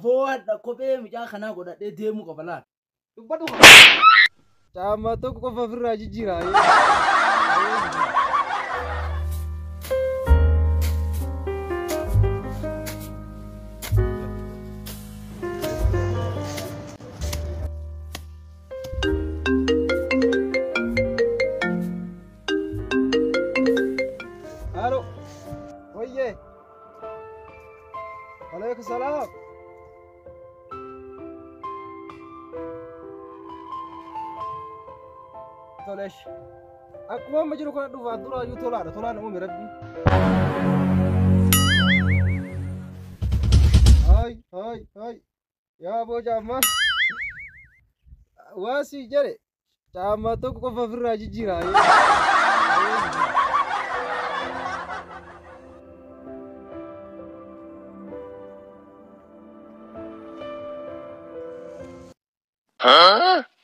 Afoo hadha kophee mucaa kanaa godhadhee deemuu qaba laal. Dubbadhu. Caammaa tokko qofa ofirraa jijjiiraa. Alo. Oye. Aleykum salaam. Tolesh. Akkuma amma jiru kana dhufaa duraayyuu tolaadha. Tolaan uume rabbi. Hay hay hay. Yaa boo caammaa. Waa sii jedhe caammaa tokko qofa ofirraa jijjiiraa.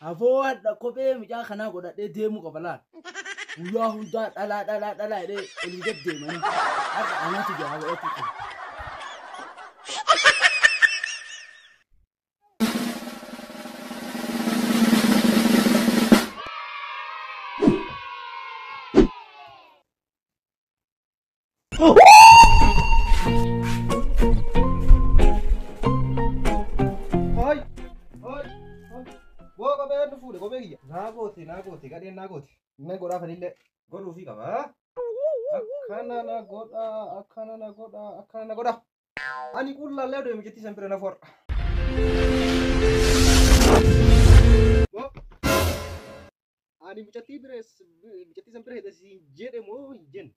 Afoo hadha kophee mucaa kanaa godhadhee deemuu qaba laal. Guyyaa hundaa dhalaa dhalaa dhalaa jedhee olii gad deemanii. Har'a anatu jira godhachuu qaba. Hay hay hay. Boo kophee nu fuudhe kophee kiyya. Naa goote naa goote gadheen naa goote. Inni godhaa fanillee godhuufii qaba. Akkana na godha akkana na godha akkana na godha. Ani qullaallee deemu jetti san bira na for'a. Boo ani mucattii bira mucattii san bira hidha siin jedhe moo hin jenne?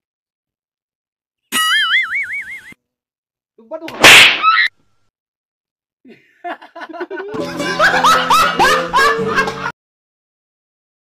Dubbadhu.